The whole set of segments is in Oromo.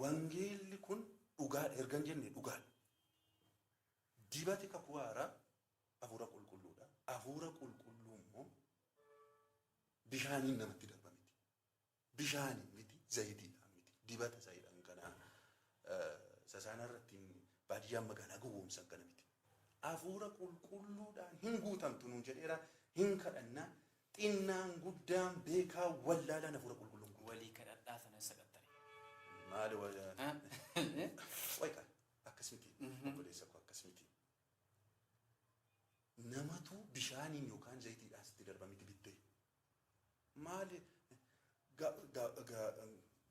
Wangeelli kun dhugaadha ergan jenne dhugaadha. Dibati kakuu haaraa hafuura qulqulluudha. Hafuura qulqulluu immoo bishaaniin namatti darba miti. Bishaaniin miti, zayitiidhaan miti. Dibata zayiidhaan kana sasaana irratti baadiyyaan magaalaa gowwoomsan kana miti. Hafuura qulqulluudhaan hin guutamtu nuun jedheera, hin kadhannaa. Xinnaan guddaan beekaa wallaalaan hafuura qulqulluun guutama. Walii kadhadhaa sana saqattare. Maali wayyaa? Wayqa akkas miti, obboleessa koo, akkas miti. Namatu bishaaniin yookaan zayitiidhaan sitti darba miti bittee. Maali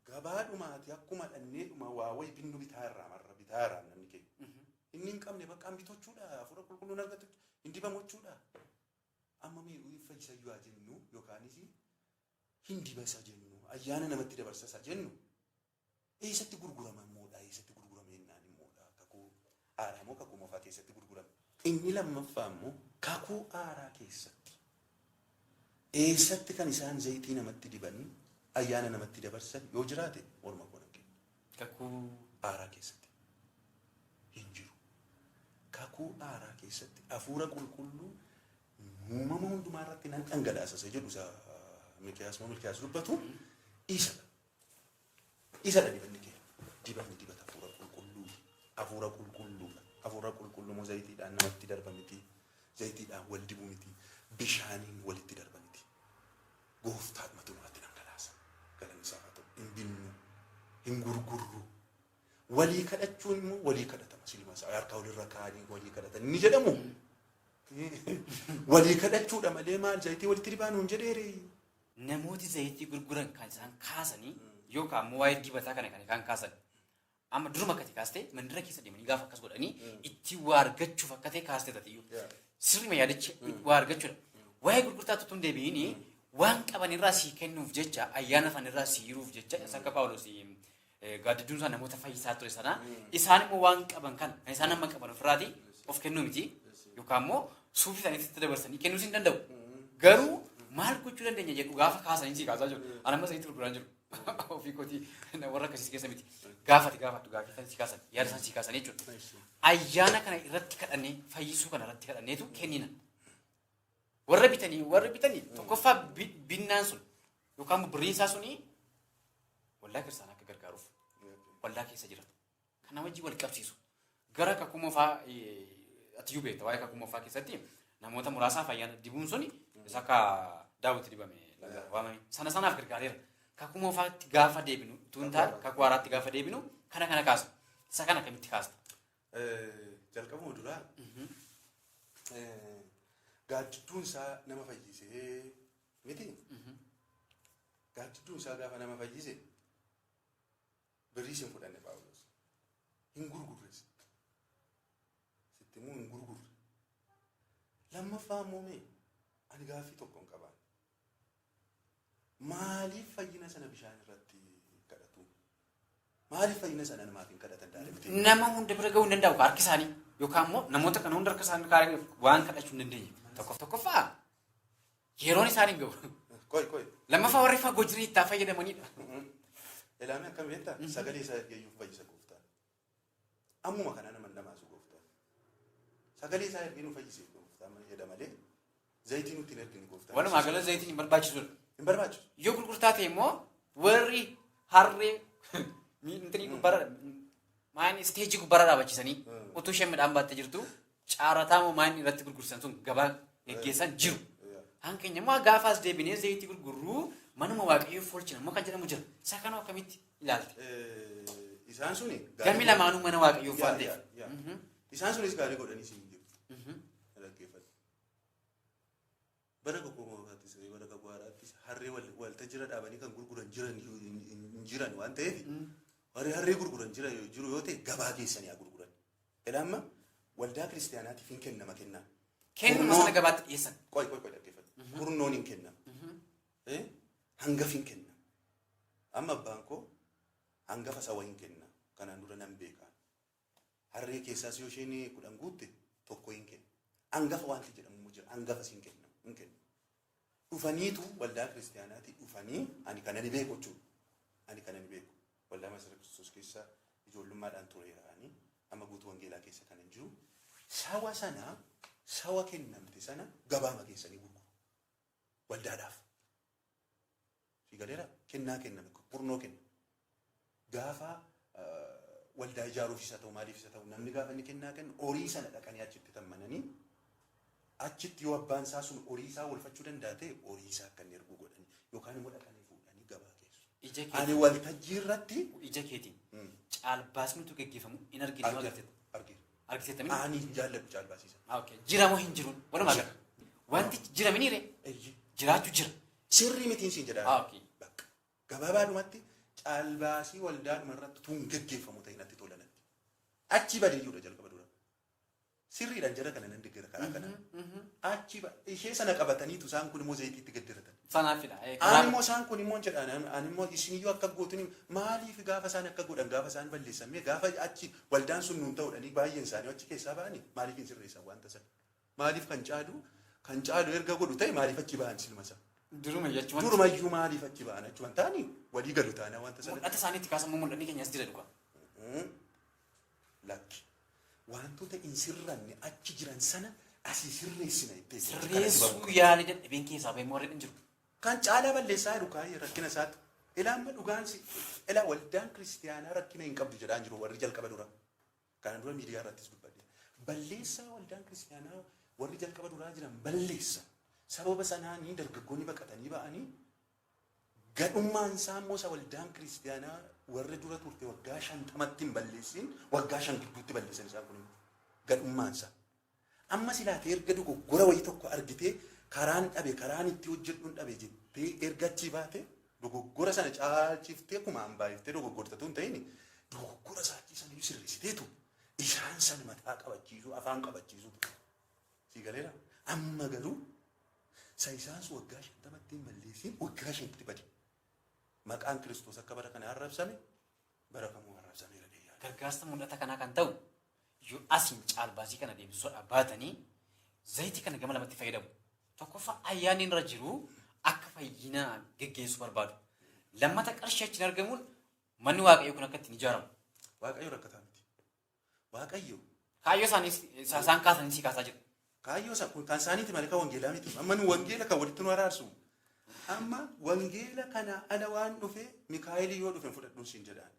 gabaadhumaati akkuma dhanneedhuma waa wayi binnu bitaa irraa marra bitaa irraa namni keenya. Inni hin qabne bakka hin bitochuudha, hafuura qulqulluun argatu hin dibamochuudha. Amma mee fayyisayyuu haa jennu yookaanis hin dibasa jennu, ayyaana namatti dabarsasa jennu, eessatti gurgurama immoodha? Eessatti gurgurame jennaan immoodha, kakuu haaraa moo kakuu moofaa keessatti gurgurame? Inni lammaffaa immoo, kakuu haaraa keessatti eessatti kan isaan zayitii namatti dibanii ayyaana namatti dabarsan yoo jiraate morma koo nan kenna. Kakuu haaraa keessatti hin jiru. Kakuu haaraa keessatti hafuura qulqulluu uumama hundumaa irratti nan dhangalaasa isa jedhu, isa Mikiyaas moo Milkiyaas dubbatu isadha. Isadha dibanni kee. Dibanni dibata hafuura qulqulluu. Hafuura qulqulluudha. Hafuura qulqulluu immoo zayitiidhaan namatti darba miti. Zayitiidhaan wal dibu miti. Bishaaniin walitti darba miti. Gooftaadhumatu namatti dhangalaasa. Galanni isaaf haa ta'u. Hin binnu. Hin gurgurru. Walii kadhachuun immoo walii kadhatama. Silma isaa harka walirra kaa'anii walii kadhatan inni jedhamu. Walii kadhachuudha malee maal zayitii walitti dibaa nuun jedheere. Namooti zayitii gurguran kan isaan kaasanii yookaan immoo waa'ee dibataa kana kan isaan kaasan. Amma duruma akkati kaastee mandara keessa deemanii gaafa akkas godhanii itti waa argachuuf akka ta'e kaastee tatiyyuu. Sirrima yaadichi waa argachuudha. Waa'ee gurgurtaa tutuun deebi'inii waan qaban irraa sii kennuuf jecha, ayyaana isaan irraa sii hiruuf jecha, isa akka Phaawulos gaaddidduun isaa namoota fayyisaa ture sana, isaan immoo waan qaban kana kan isaan amma qaban ofirraatii of kennuu miti yookaan immoo suufii isaaniitti dabarsanii kennuus hin danda'u. Garuu maal gochuu dandeenya jedhu gaafa kaasanii sii kaasaa jiru. Ani amma sanitti gurguraa jiru. Ofii kootii warra akkasii keessa miti. Gaafati gaafattu gaafii isaan sii kaasan, yaada isaan sii kaasan jechuudha. Ayyaana kana irratti kadhannee, fayyisuu kana irratti kadhanneetu kennina. Warra bitanii tokkoffaa binnaan sun yookaan birriin isaa suni waldaa kiristaanaa akka gargaaruuf waldaa keessa jira. Kana wajjin wal qabsiisu. Gara kakuu moofaa atiyyuu beekta, waa'ee kakuu moofaa keessatti namoota muraasaaf ayyaana dibuun suni isa akka Daawit dibame waamame sana sanaaf gargaareera. Kakuu moofaatti gaafa deebinu utuu hin taane kakuu haaraatti gaafa deebinu kana kana kaasa. Isa kana akkamitti kaasta? Jalqabuma duraa gaaddidduun isaa nama fayyisee miti. Gaaddidduun isaa gaafa nama fayyise birriis hin fudhanne Phaawulos. Hin gurgurres. Sitti immoo hin gurgurre. Lammaffaa immoo mee ani gaaffii tokko hin qabaan. Maaliif fayyina sana bishaan irratti kadhatu? Maaliif fayyina sana namaaf hin kadhatan direct? Nama hunda bira ga'uu hin danda'u harki isaanii yookaan immoo namoota kana hunda harka isaanii kaa'anii waan kadhachuu hin dandeenye. Tokkoffaa yeroon isaan hin ga'u. Koi koi. Lammaffaa warri fagoo jiran itti fayyadamanidha. Ilaamee akkam beektaa? Sagalee isaa ergeeyyuu fayyisa gooftaan. Ammuma kana nama namaasu gooftaan. Sagalee isaa ergee nu fayyise gooftaan jedha malee zayitii nutti hin ergine gooftaan. Walumaa gala zayitiin hin barbaachisudha. Hin barbaachisu. Yoo gurgurtaa ta'e immoo warri harree intinii gubbaarra maayini isteejii gubbaarra dhaabachiisanii utuu isheen midhaan baattee jirtu caarataa moo maayini irratti gurgursan sun gabaa geggeessan jiru. Kan keenya immoo gaafaas deebinee zayitii gurgurruu manuma waaqayyoof oolchina immoo kan jedhamu jira. Isa kana akkamitti ilaalte? Isaan suni Gami lamaanuu mana waaqayyoof waan ta'eef. Isaan sunis gaarii godhanii siin jiru. Dhaggeeffadhu. Bara kakuu moofaattis bara kakuu haaraattis harree waltajjiirra dhaabanii kan gurguran jiran hin jiran waan ta'eef, warri harree gurguran jira jiru yoo ta'e gabaa geessanii haa gurguran. Ilaa, amma waldaa kiristaanaatiif hin kennama kennaa. Kennuma sana gabaatti dhiyeessan. Qoy qoy qoy, dhaggeeffadhu. Kurnoon hin kennama. Hangafi hin kennama. Amma abbaan koo hangafa sawa hin kenna. Kanaan dura nan beeka. Harree keessaas yoo isheen 10 guutte tokko hin kenna. Hangafa wanti jedhamu immoo jira. Hangafa hin kenna. Hin kenna. Dhufaniitu waldaa kiristaanaatii dhufanii, ani kana ni beeku jechuudha. Ani kana ni beeku. Waldaa Masara Kiristoos keessa ijoollummaadhaan tureera ani amma guutuu wangeelaa keessa kan hin jiru. Sawa sana, sawa kennamte sana gabaama keessanii gurguru. Waldaadhaaf. Si galeera? Kennaa kenname, kurnoo kenna. Gaafa waldaa ijaaruuf isa ta'u, maaliif isa ta'u, namni gaafa inni kennaa kennu horii sana dhaqanii achitti tammananii, achitti yoo abbaan isaa sun horii isaa oolfachuu danda'a ta'e, horii isaa akka inni erguu godhanii yookaan immoo dhaqanii fuudhanii gabaa keessu. Ija Ani keetiin waltajjii irratti ija keetiin caalbaasnitu geggeeffamu hin argine moo agarteetta? Argina. Argiteetta miti? Ani hin jaalladhu caalbaasiisa. Ah, okay. Jira moo hin jiruun? Walumaa gala. Wanti jira miniire? Eeyyee. Jiraachuu jira. Sirrii mitiin siin jedhaa. Ah, okay. Bakka. Gabaabaadhumatti caalbaasii waldaadhuma irratti tun geggeeffamu ta'e natti tola natti. Achi badeeyyuudha jalqaba dura. Sirriidhaan jara kana nan deeggara karaa kana. Achi ishee sana qabataniitu isaan kun immoo zayitiitti gaddiratan. Sanaafidha. Ani immoo isaan kun immoo jedhaan, ani immoo isiniyyuu akka gootuni maaliif gaafa isaan akka godhan, gaafa isaan balleessan, mee gaafa achi waldaan sun nuun ta'uudhanii baay'een isaanii achi keessaa ba'anii maaliif hin sirreessan wanta sana? Maaliif kan caalu erga godhu ta'e, maaliif achi ba'an silma sana? Duruma jechuun. Durumayyuu maaliif achi ba'an? Achuma ta'anii walii galu taana wanta sana. Mul'ata isaaniitti kaasan, mul'anni keenyas jira dhugaa. Lakki. Wantoota hin sirranne achi jiran sana asii sirreessina itti. Sirreessuu yaalii dadhabeen keessaa bahee warri hin jiru. Kan caalaa balleessaa jiru kaayee rakkina isaatti. Ilaa, amma dhugaan si ilaa, waldaan kiristiyaanaa rakkina hin qabdu jedhaan jiru warri jalqaba dura. Kana dura miidiyaa irrattis dubbadhe. Balleessaa waldaan kiristiyaanaa warri jalqaba duraa jiran balleessa. Sababa sanaanii dargaggoonni baqatanii ba'anii, gadhummaan isaa immoo isa waldaan kiristiyaanaa warri dura turte waggaa 50tti hin balleessin waggaa 5 gidduutti balleessan isaan kun immoo gadhummaan isaa. Amma silaatee erga dogoggora wayii tokko argitee, karaan dhabe, karaan itti hojjedhuun dhabe jettee erga achii baate, dogoggora sana caalchiftee kumaan baay'iftee dogoggortatu hin ta'in, dogoggora isaa achii sana iyyuu sirreessiteetu isaan sana mataa qabachiisuu, afaan qabachiisuu ture. Sii galeera? Amma garuu sa isaan sun waggaa 50tti hin balleessin waggaa 5tti bade. Maqaan Kiristoos akka bara kana arrabsame bara kamuu arrabsameera deeyyaa. Gargaarsa mul'ata kanaa kan ta'u yoo asiin caalbaasii kana deebisuudhaaf baatanii zayitii kana gama lamatti fayyadamu. Tokkoffaa, ayyaanni irra jiru akka fayyinaa geggeessuu barbaadu. Lammata, qarshii achiin argamuun manni Waaqayyoo kun akka ittiin ijaaramu. Waaqayyo rakkataa miti. Waaqayyo Kaayyoo isaanii isaan kaasanii sii kaasaa jiru. Kaayyoo isa kun kan isaaniiti malee kan wangeelaa miti. Amma nu wangeela kan walitti nu araarsu. Amma wangeela kana ala waan dhufe, Mikaa'elii yoo dhufe fudhadhuun siin jedhaan.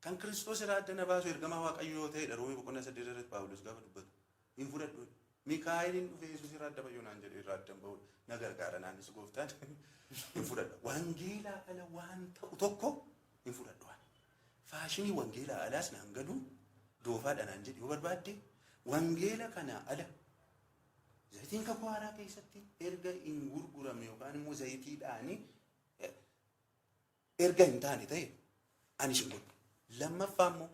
Kan Kiristoos irraa adda na baasu ergamaa Waaqayyoo yoo ta'edha, Roomii boqonnaa 8 irratti Paawulos gaafa dubbatu. Hin fudhadhu. Mikaa'eliin dhufe Yesuus irraa adda bayyoo naan jedhe irraa adda hin bahu, na gargaara naanis gooftaan hin fudhadha. Wangeelaa ala waan ta'u tokko hin fudhadhu. Faashinii wangeelaa alaas naan galu, doofaadha naan jedhi yoo barbaadde, wangeela kana ala zayitiin kakuu haaraa keessatti erga hin gurguramne yookaan immoo zayitiidhaani erga hin taane ta'e ani sin godhu. Lammaffaa immoo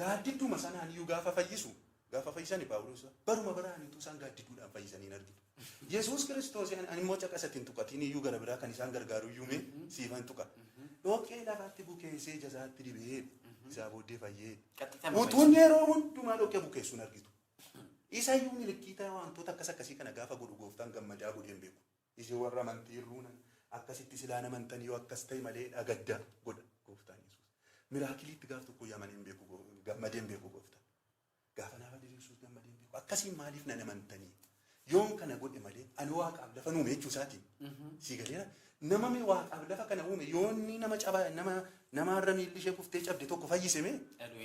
gaaddidduuma sanaan iyyuu gaafa fayyisu, gaafa fayyisani Paawulos baruma baraanitu isaan gaaddidduudhaan fayyisanii hin arginu. Yesuus Kiristoos ani immoo caqasatti hin tuqatiin iyyuu gara biraa kan isaan gargaaru iyyuu mee siifan tuqa. Dhoqqee lafaatti bukeessee ija isaatti dibee isaa booddee fayyee. Utuun yeroo hundumaa dhoqqee bukeessuun hin argitu. Isa iyyuu milikiita wantoota akkas akkasii kana gaafa godhu gooftaan gammadaa godhee hin beeku. Isin warra amantii irruunan akkasitti silaan amantan yoo akkas ta'e malee gadda godha gooftaan Yesuus. Miracle itti gaaf tokko yaamanii hin beeku, gammadee hin beeku gooftaan. Gaafa naafa diriirsuus gammadee hin beeku. Akkasiin maaliif nan amantanii? Yoon kana godhe malee ani waaqaaf lafa uume jechuu isaatiin. Sii galeera? Nama mee waaqaaf lafa kana uume yoonni nama cabaa, nama namaarra miilli ishee kuftee cabde tokko fayyise mee?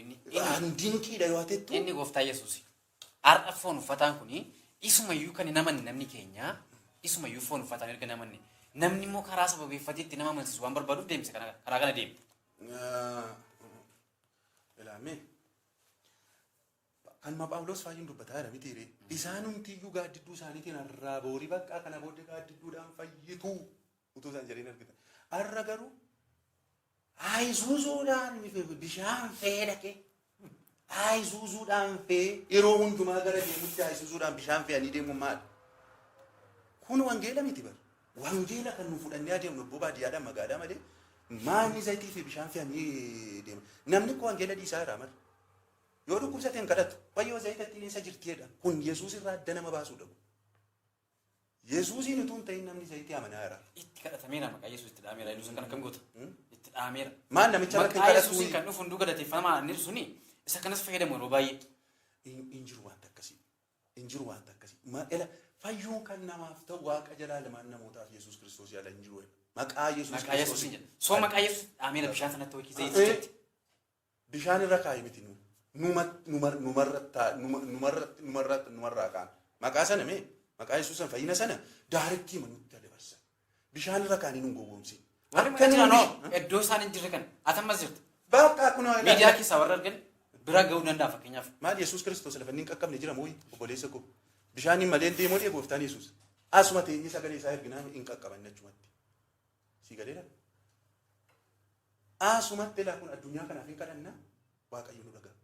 Inni An dinqiidha yoo atettu. Inni gooftaa Yesuus. Har'a foon uffataan kuni isumayyuu kan hin amanne namni keenya, isumayyuu foon uffataan erga namanne, namni immoo karaa sababeeffatee itti nama amansiisu waan barbaaduuf deemsa kana karaa kana deema. Ilaamee kanuma Phaawulos faayyin dubbataa jira miti ree? Isaan hundiyyuu gaaddidduu isaaniitiin har'aa boorii baqqaa kana booddee gaaddidduudhaan fayyitu utuu isaan jedheen argitan. Har'a garuu Ayisuuzuudhaan bishaan fe'ee dhaqee, ayisuuzuudhaan fe'ee yeroo hundumaa gara deemutti ayisuuzuudhaan bishaan fe'anii deemuun maali? Kun wangeela miti bara. Wangeela kan nu fudhannee adeemnu obbo baadiyyaadhaan magaalaa malee maanni zayitii fi bishaan fe'anii deema. Namni kun wangeela dhiisaa jira mara. Yoo dhukkubsate hin kadhatu. Wayyoo, zayita ittiin isa jirti jedha. Kun Yesuus irraa adda nama baasuudha. Yesuusiin utuu hin ta'in namni zayitii amanaa jira. Itti kadhatameera, maqaa Yesuus itti dhaameera. Yesuus kan akkam goota? Itti dhaameera. Maal namicha irratti Maqaa hin Yesuusiin kadhatu? kan dhufu hunduu galateeffamaa inni suni isa kanas fayyadamu yeroo baay'ee. Hin jiru wanta akkasii. Hin jiru wanta akkasii. Ela fayyuun kan namaaf ta'u Waaqa jalaa lamaan namootaaf Yesuus Kiristoos yaala hin jiru. Maqaa Yesuus Maqaa Yesuusiin Kiristoos. jedha. Soo maqaa Yesuus dhaameera bishaan sanatti wayii zayitichatti. Bishaan irra kaa'e miti nu. Numarraa kaan. Maqaa sana mee maqaa Yesuus sana fayyina sana directii nutti dabarsan. Bishaan irra kaanii nun gowwoomsin. Warri Akka mana jiran nuyi hoo iddoo isaan hin jirre kan ati ammas jirti. Bakka kun Miidiyaa keessaa warra argan bira ga'uu danda'a fakkeenyaaf. Maal Yesuus Kiristoos lafa inni hin qaqqabne jira mooyi, obboleessa koo? Bishaaniin malee hin deemoo dhee gooftaan Yesuus. Asuma teenyee sagalee isaa erginaa hin qaqqabanne achumatti. Si galeera? Asumatti ilaa kun addunyaa kanaaf hin kadhannaa, Waaqayyo nu dhaga'a.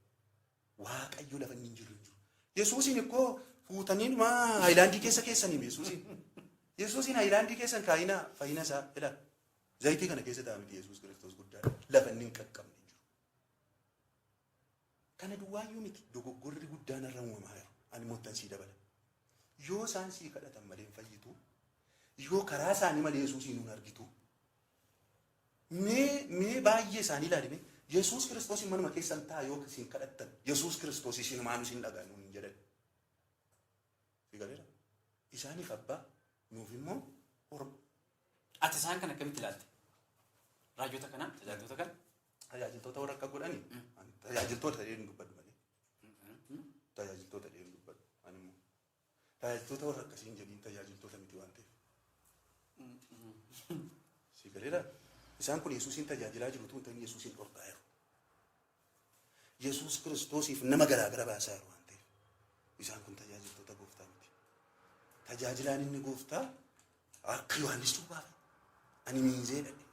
Waaqayyo lafa inni hin jirre hin jiru. Yesuusiin ikkoo fuutanii dhuma haayilaandii keessa keessanii Yesuusiin. Yesuusiin haayilaandii keessan kaayinaa fayyina isaa ilaa. Zayitii kana keessa ta'a miti, Yesuus Kiristoos guddaadha. Lafa inni hin qaqqabne hin jiru. Kana duwwaayyuu miti, dogoggorri guddaan irra uumamaa jiru. Ani moottan sii dabala. Yoo isaan sii kadhatan malee hin fayyitu. Yoo karaa isaanii malee Yesuusiin hin argitu. Mee baay'ee isaanii ilaalime, Yesuus Kiristoos manuma keessan ta'a yoo isin kadhattan Yesuus Kiristoos isinumaan isin dhagaa nuun hin jedhan. Si galeera? Isaaniif abbaa, nuuf immoo orma. Ati isaan kana akkamitti ilaalte? Raajota kana, tajaajiltoota kana. Tajaajiltoota warra akka godhani, tajaajiltoota ta'ee hin dubbadhu malee. Tajaajiltoota ta'ee hin dubbadhu. Ani immoo tajaajiltoota warra akkasii hin jedhiin, tajaajiltoota miti waan ta'eef. Si galeera? Isaan kun Yesuusiin tajaajilaa jiru tun ta'in Yesuusiin dhorkaa jiru. Yesuus Kiristoosiif nama garaa gara baasaa jiru waan ta'eef. Isaan kun tajaajiltoota gooftaa miti. Tajaajilaan inni gooftaa akka Yohaannis cuuphaa fa'i. Ani miinzee dhaqe.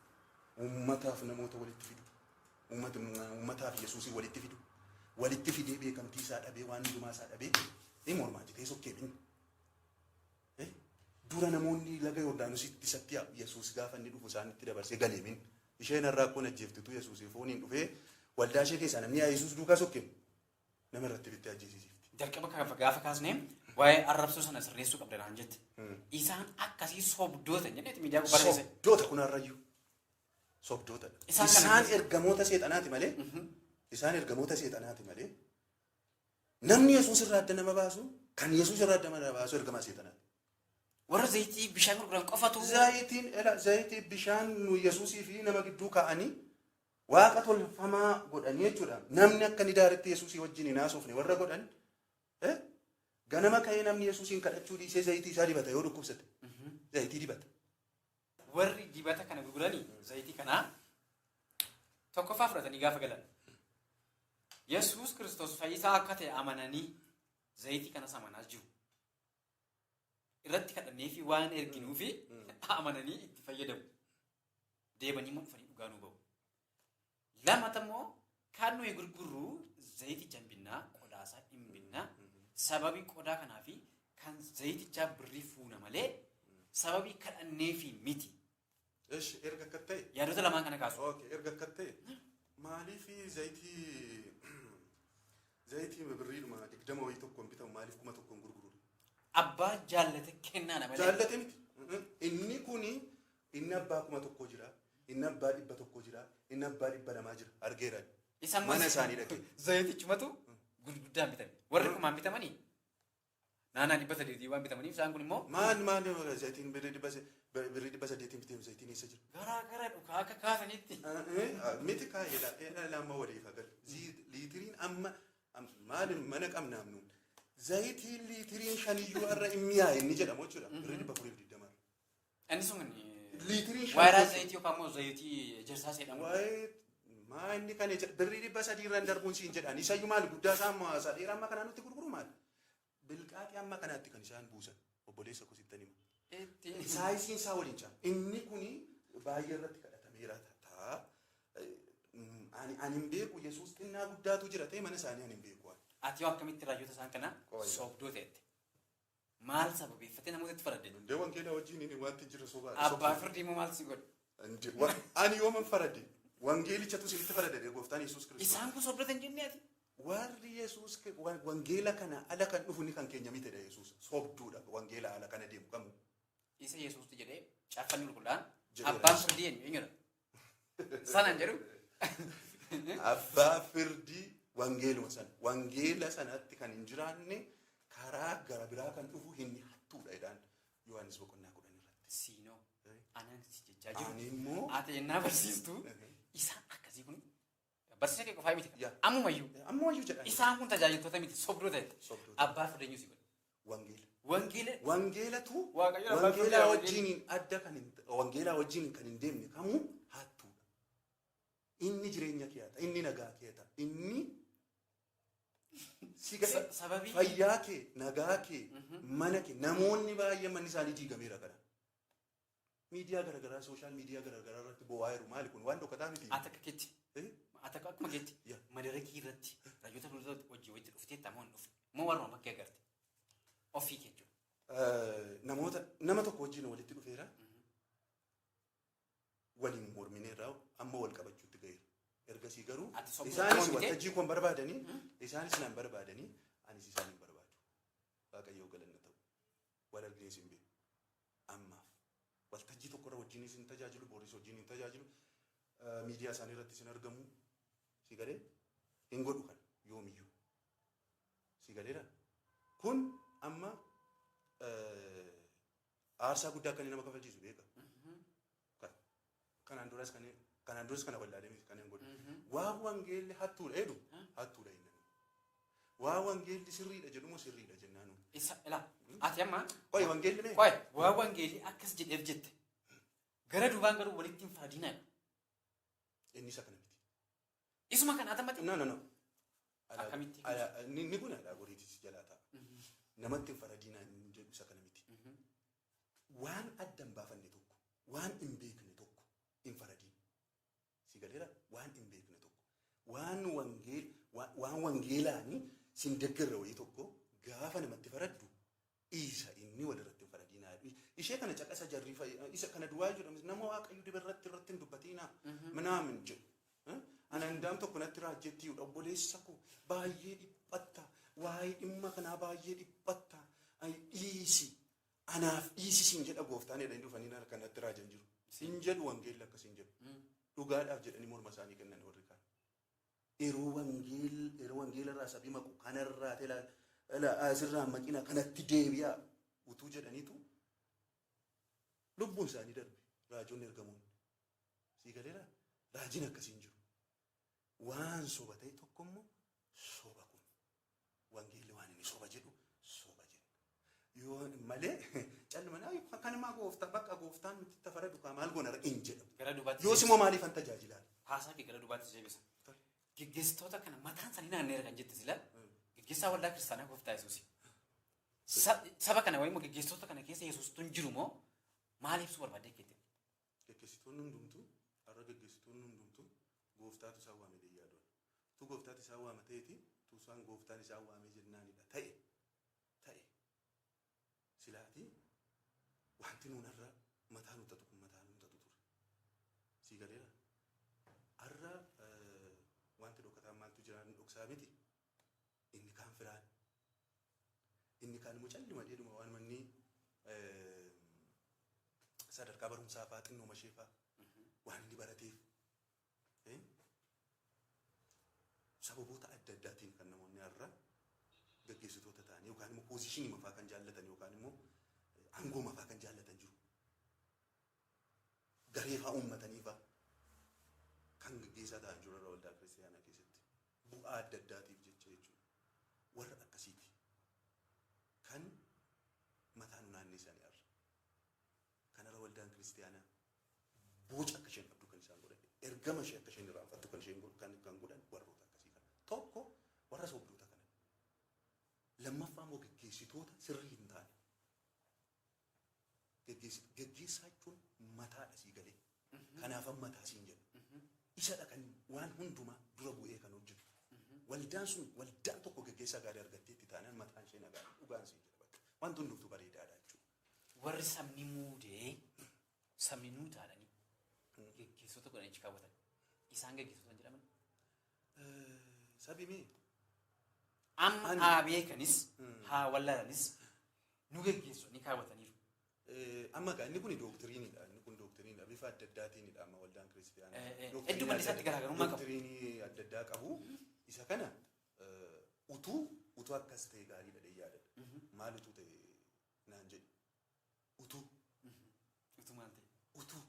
Uummataaf namoota walitti fidu. Uummataaf Yesuusii walitti fidu. Walitti fidee beekamtii isaa dhabee, waan hundumaa isaa dhabee ni mormaa jitee sokkee binni. Dura namoonni laga Yordaanositti isatti yaa'u, Yesuus gaafa inni dhufu isaanitti dabarsee galeemin. Isheen har'a akkoon ajjeeftitu Yesuus fooniin dhufee waldaa ishee keessaa namni yaa Yesuus duukaa sokkee nama irratti bittee ajjeesisiifti. Jalqaba gaafa kaasnee waa'ee arrabsoo sana sirreessuu qabda naan jette. Isaan akkasii sobdoota jedheeti miidiyaa gubbaa keessa. Sobdoota kun har'ayyuu. Sobdootadha. Isaan kana Isaan ergamoota seexanaati malee. Isaan ergamoota seexanaati malee. Namni Yesuus irraa adda nama baasu, kan Yesuus irraa adda nama baasu ergamaa seexanaati. Warra zayitii bishaan gurguran qofatu. Zayitiin ela zayitii bishaan nu Yesuusii fi nama gidduu kaa'anii waaqa tolfamaa godhanii jechuudha. Namni akka inni directii Yesuusii wajjin hin haasofne warra godhan, ganama ka'ee namni Yesuusiin kadhachuu dhiisee zayitii isaa dibata yoo dhukkubsate. Zayitii dibata. Warri dibata kana gurguranii zayitii kanaa tokkoffaa fudhatanii gaafa galan Yesuus Kiristoos fayyisaa akka ta'e amananii zayitii kanas amanaa jiru. Irratti kadhannee fi waan erginuu fi amananii itti fayyadamu. Deebanii immoo dhufanii dhugaa nuu bahu. Lamata immoo kan nuyi gurgurru zayiticha hin binnaa, qodaasaa hin binnaa. Sababii qodaa kanaa fi kan zayitichaa birrii fuuna malee sababii kadhannee fi miti. Esh, erga akka ta'e. Yaadota lamaan kana kaasu. Okay, erga akka ta'e maaliif zayitii birriidhuma 20 wayii tokkoon bitamu maaliif 1000n gurguru? Abbaa jaallate kennaa malee. Jaallate miti. Inni kuni inni abbaa 1000 jira, inni abbaa 100 jira, inni abbaa 200 jira. Argeera. Isaan Mana isaanii dhaqee. Zayitichumatu gurguddaan bitame. Warri kumaan bitamanii naannaa 800 waan bitamaniif isaan kun immoo Maal maal zayitiin birrii 800n biteemu zayitiin eessa jira? Garaa gara dhukaa akka kaasanitti. Miti kaa'eedha lama waliif agal. Liitiriin amma maal mana qabnaam nuun. Zayitiin liitiriin shaniyyuu har'a hin mi'aaye inni jedhamu jechuudha. Birrii 420. Inni sun Liitiriin shan waayiraan jechuudha. zayitii yookaan immoo zayitii ejersaa jedhamu. Waa'ee maa inni kan birrii 300 irraan darbuun siin jedhan isayyuu maal guddaa isaa amma isaa dheeraa amma kanaa nutti gurguru maal? Bilqaaxii amma kanaatti kan isaan buusan, obboleessa koo sittan hima. Sizeiin isaa waliin caala. Inni kuni baay'ee irratti kadhatameera ta'a. Ani hin beeku, Yesuus xinnaa guddaatu jira ta'e mana isaanii ani hin beeku. Ati yoo akkamitti raajota isaan kana Qoyya. sobdoo ta'etti? Maal sababeeffatee namoota itti faradde? Hundee wangeelaa wajjin inni wanti jira sobaa. Abbaa firdii immoo maal si godhe? Ani yooman farade? Wangeelichatu isinitti farade, gooftaan Yesuus Kiristoos. Isaan kun sobdoota hin jenne ati? Warri Yesuus wangeela kana ala kan dhufu inni kan keenya mitidha Yesuus. Sobduudha wangeela ala kana deemu kamu. Isa Yesuustu jedhee caaffanni qulqullaa'aan Jedheera. abbaan firdii eenyu eenyudha? Sanaan jedhu. Abbaa firdii wangeeluma sana. Wangeela sanatti kan hin jiraanne, karaa gara biraa kan dhufu inni hattuudha jedhaan Yohaannis boqonnaa 10 irratti. Siinoo anaan si jechaa jiru. Ani immoo Ati ennaa barsiistu isaan akkasii kun barsiisa kee qofaa miti. Yaa. Ammumayyuu Ammoo iyyuu jedhan. Isaan kun tajaajiltoota miti, sobdoota jette. Sobdoota. Abbaa firdii eenyu si godhe? Wangeela. Wangeela. Wangeelatu Waaqayyo abbaa wangeelaa firdii. wajjiniin adda kan hin wangeelaa wajjiniin kan hin deemne kamuu hattuudha. Inni jireenya kee hata, inni nagaa kee hata, inni si ga'e Sababii fayyaa kee, nagaa kee, mana kee. Namoonni baay'ee manni isaanii diigameera kana. Miidiyaa garaagaraa, social media garaagaraa irratti bo'aa jiru. Maali kun? Waan dhokataa miti. Ati akka keetti Eh? ati akka akkuma keetti Yaa. madarakii irratti raajota fuuldura hojii wajji dhuftee tamoo hin dhufne moo warruma bakkee agarte ofii kee jechuudha? Namoota nama tokko wajjin walitti dhufeera. Waliin mormineerraa amma wal qabachuutti ga'eera. Ergasii garuu Ati sobduu isaanis mormite? waltajjii kun barbaadanii, isaanis naan barbaadanii, anis isaan hin barbaadu. Waaqayyoo galanna ta'u. Wal arginees hin beeku. Ammaaf. Waltajjii tokkorra wajjinis hin tajaajilu, boris wajjin hin tajaajilu. Miidiyaa isaanii irrattis hin argamu. Si galee hin godhu kana yoomiyyuu. Si galeera? Kun amma aarsaa guddaa akka inni nama kafalchiisu beeka. Kanaan duras kana wallaalee miti kan hin godhu. Waa wangeelli hattuudha jedhu hattuudha inni. Waa wangeelli sirriidha jedhumoo sirriidha jennaanu. Isa ilaa ati amma Qoy, wangeelli mee? Qoy, waa wangeelli akkas jedheef jette. Gara duubaan garuu walitti hin faradinaa. Inni isa kana miti. Isuma kana atamatti. No, no, no. Akkamitti? Inni kun alaa goriitis jalaa ta'a. Namatti hin faradinaa inni jedhu isa kana miti. Waan adda hin baafanne tokko, waan hin beekne tokko hin faradiin. Si galeera? Waan hin beekne tokko. Waan wangeelaanii sin deeggarra wayii tokko gaafa namatti faraddu isa inni walirratti hin faradinaa. Ishee kana caqasa jarrii fa'i isa kana duwwaa jedhamu nama Waaqayyo diba irratti irratti hin dubbatinaa. Minaamin jedhu. Ana handaam tokko natti raajjetti, obboleessa koo baay'ee dhiphatta, waa'ee dhimma kanaa baay'ee dhiphatta, ay dhiisi, anaaf dhiisi siin jedha gooftaan jedhanii dhufanii kanatti raajan jiru. Siin jedhu wangeelli akkas hin jedhu. Dhugaadhaaf jedhanii morma isaanii kennan warri kaan. Yeroo wangeela irraa sabii maqu kanarraa tela asirraa maqina, kanatti deebi'aa utuu jedhaniitu lubbuun isaanii darbe raajonni ergamoonni. Sii galeera? Raajiin akkasii hin jiru. Waan soba ta'e tokko immoo soba kun. Wangeelli waan inni soba jedhu soba jenna. Yoo malee calluma kanumaa gooftaa bakka gooftaan nutti tafaradu kaa maal goona hin jedhamu. Gara duubaatti. Yoos immoo maaliifan tajaajilaa? Haasaa kee gara duubaatti deebisa. Geggeessitoota kana mataan isaanii naanneera kan jette sila geggeessaa waldaa kiristaanaa gooftaa Yesuusi. Saba kana wayimmoo geggeessitoota kana keessa Yesuustu hin jiru moo maal ibsuu barbaadde keette? Geggeessitoonni hundumtuu, har'a geggeessitoonni hundumtuu gooftaatu isaan waame jedhee yaaduun. Tu gooftaatu isaan waama ta'eeti, tu isaan gooftaan isaan waamee jennaanidha ta'e silaati wanti nuun har'a mataa nu tatu kun mataa nu tatu ture. Sii galeera? Har'a wanti dhokataan maaltu jira? Inni dhoksaa miti. Inni kaan firaan. Inni kaan immoo calluma dheeduma waan manni sadarkaa barumsaa fa'aa xinnoo mashee fa'aa waan inni barateef sababoota adda addaatiin kan namoonni har'a gaggeessitoota ta'anii yookaan immoo position mafaa kan jaallatan yookaan immoo aangoo mafaa kan jaallatan jiru. Garee fa'aa uummatanii fa'aa kan gaggeessaa ta'an jiru irra waldaa kiristaanaa keessatti bu'aa adda addaatiif jecha jechuudha. Warra akkasiiti kan mataa nu naanneessanii har'a. Kanarra waldaan kiristaanaa boca akka isheen qabdu kan isaan godhan, ergama ishee akka isheen irraanfattu kan isheen kan godhan warroota akkasii kana. Tokko warra sobdoota kana. Lammaffaa immoo geggeessitoota sirrii hin taane. Geggeessaa jechuun mataadha, sii galee. Kanaafan mataa siin jedhu. Isadha kan waan hundumaa dura bu'ee kan hojjetu. Waldaan sun waldaan tokko geggeessaa gaarii argatteetti taanaan mataan ishee nagaa dhugaan siin jedha bakka. Wanti hundumtuu bareedaadha jechuudha. Warri sabni muudee sabni nuu taadhanii geggeessitoota godhanii achi kaawwatan. Isaan geggeessitoota hin jedhaman. Sabi mee? Amma haa beekanis haa wallaalanis nu geggeessu ni kaawwataniiru. Amma egaa inni kun doctrineiidha. Inni kun doctrineiidha. Bifa adda addaatiinidha amma waldaan kiristiyaanaa. Hedduu malli isaatti garaagarummaa qabu. Doctrineii adda addaa qabu. Isa kana utuu akkas ta'e gaariidha jedhee yaadadha. Maal utuu ta'e naan jedhu. Utuu Utuu maal ta'e? Utuu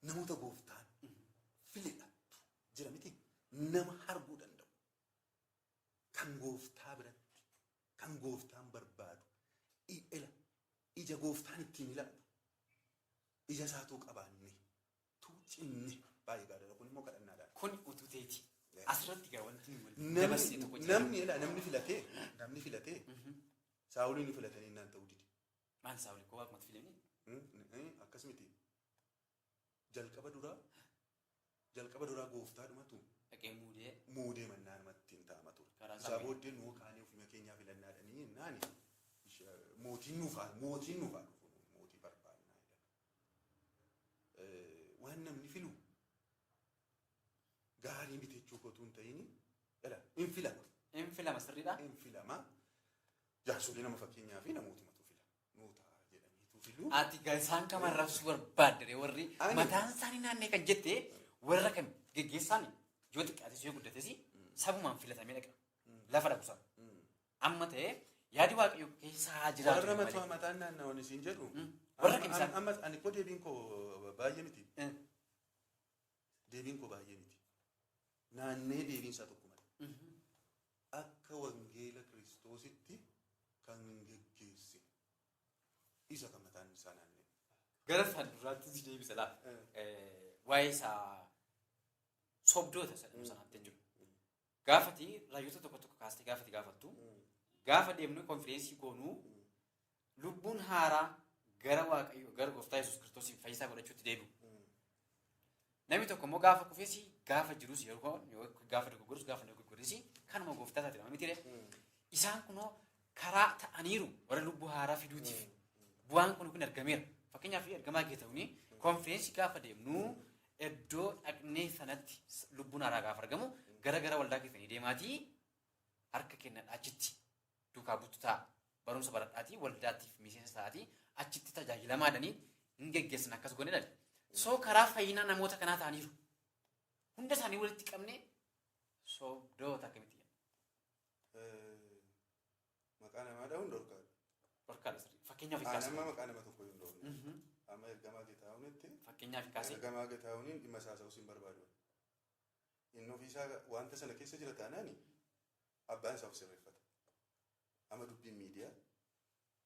namoota gooftaan filadhatu jira miti, nama arguu danda'u, kan gooftaa biratti kan gooftaan barbaadu, ila ija gooftaan ittiin ilaalu ija isaatuu qabaanne tuu cimne baay'ee gaariidha. Kun immoo kadhannaadhaan. Kun utuu ta'eeti. Asirratti gaa wanti nuyi walitti dabarsine tokko jira. Namni ilaa namni filatee Saa'uliin ni filatanii naan ta'uu dide. Maal, Saa'uli koo waaqumatti filamni? Akkas miti. Jalqaba duraa gooftaadhumatu Dhaqee muudee. Muudee mannaan ittiin taa'ama ture. Karaa Isaa isaa booddee nuu kaanee ofuma keenyaa filannaadhanii jennaani mootiin nuufaa dhufu, mootii barbaannaa jedhan. Waan namni filu gaarii miti jechuu kootu hin ta'ini, dhala hin filama. Hin filama, sirriidha. Hin filama. Jaarsolii nama fakkeenyaa fi namootumatu fila. Nuu ta'a jedhaniitu filu. Ati isaan kam arrabsuu barbaadde, warri mataan isaanii naannee kan jette warra kam? Geggeessaan yoo xiqqaates yoo guddates sabumaan filatamee dhaqa. Lafa dhaqu sana. Amma ta'ee yaadi Waaqayyo keessa haa jiraatu Warra malee. mataan naannawan isiin jedhu. Warra kam isaan? Amma ani koo deebiin koo baay'ee miti. Deebiin koo baay'ee miti. Naannee deebiin isaa tokko malee. Akka wangeela Kiristoositti kan hin geggeessine. Isa kan mataan isaa naannee. Gara fuulduraatti si deebisa laa. Waa'ee isaa sobdoota jedhamu sanaatti jiru. Gaafati raayyoota tokko tokko kaastee gaafati gaafattu, gaafa deemnu konfireensii goonuu, lubbuun haaraa gara Waaqayyo, gara gooftaa Yesuus Kiristoosiin fayyisaa godhachuutti deebi'u. Namni tokko immoo gaafa kufes, gaafa jirus, yeroo gaafa dogoggorus, gaafa dogoggorris kanuma gooftaa isaati nama miti. Isaan kunoo karaa ta'aniiru warra lubbuu haaraa fiduutiif. Bu'aan kun argameera. Fakkeenyaaf ergamaa Geetahunii konfireensii gaafa deemnu, iddoo dhaqnee sanatti lubbuun haaraa gaafa argamu, gara gara waldaa keessanii deemaatii harka kennadhaa, achitti duukaa buutu ta'a. Barumsa baradhaatii waldaatiif miseensa ta'aatii achitti tajaajilamaadhanii hin geggeessan, akkas goone dha. So karaa fayyinaa namoota kanaa ta'aniiru. Hunda isaanii walitti qabnee sobdoota akkamitti jenna? Maqaa namaa dha'uun dhorkaadha. Dhorkaadha sirrii. Fakkeenyaaf Aan kaasee. amma maqaa nama tokko hin dhoofne. Amma ergamaa Geetaahunitti Fakkeenyaaf kaasee. Ergamaa Geetaahuniin dhimma isaa haasa'uus hin barbaadu. Inni ofiisaa wanta sana keessa jira taanaani abbaan isaa of sirreeffata. Amma dubbiin miidiyaa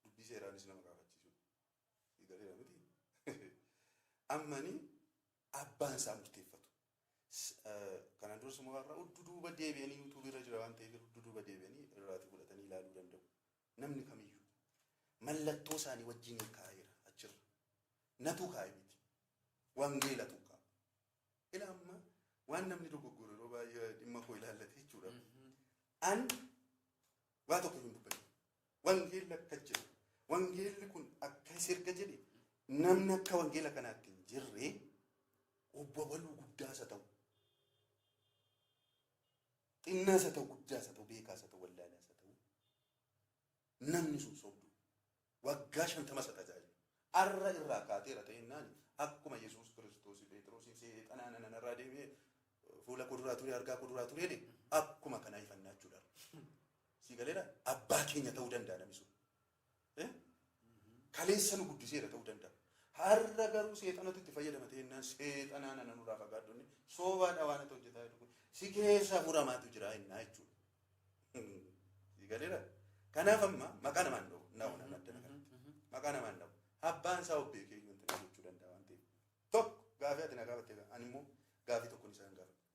dubbii seeraanis nama gaafachiisu. Galeera miti. Ammani abbaan isaa murteeffatu. Kanaan dura suma irraa duuba deebi'anii YouTubeii irra jira waan ta'eef duuba deebi'anii irraati fudhatanii ilaaluu danda'u. Namni kamiyyuu mallattoo isaanii wajjin kaa'eera achirra. Natu kaa'e miti. Wangeelatu kaa'a. Ila amma waan namni dogoggore yeroo baay'ee dhimma koo ilaallate jechuudha. An waa tokko hin dubbanne. Wangeelli akka jedhu. Wangeelli kun akka erga jedhe, namni akka wangeela kanaatti hin jirre obbo Abaluu guddaas haa ta'u, xinnaas haa ta'u, guddaas haa ta'u, beekaas haa ta'u, wallaalaas haa ta'u, namni sun sobdu waggaa 50 isa tajaajilu. Arra irraa kaateera ta'ennaan akkuma Yesuus Kiristoos Phexrosiin seexanaa nanarraa deebi'ee fuula kuduraa ture, argaa kuduraa ture jedhe, akkuma kanaa ifannaa jechuudha. Si galeera, abbaa keenya ta'uu danda'a namni sun. Kaleessa nu guddiseera ta'uu danda'a. Har'a garuu seexanatu itti fayyadama ta'ennaan seexanaa nana nurraa fagaadhonni soobaadha, waan ati hojjetaa jiru kun si keessa furamaatu jira innaa jechuudha. Si galeera. Kanaaf amma maqaa namaan dha'u na'u nama addana kanatti. Maqaa namaan dha'u. Abbaan isaa of beekee wanta gochuu danda'a waan ta'eef. Tokko gaafii ati na gaafatte, ani immoo gaafii tokkoon isaan gaafadha.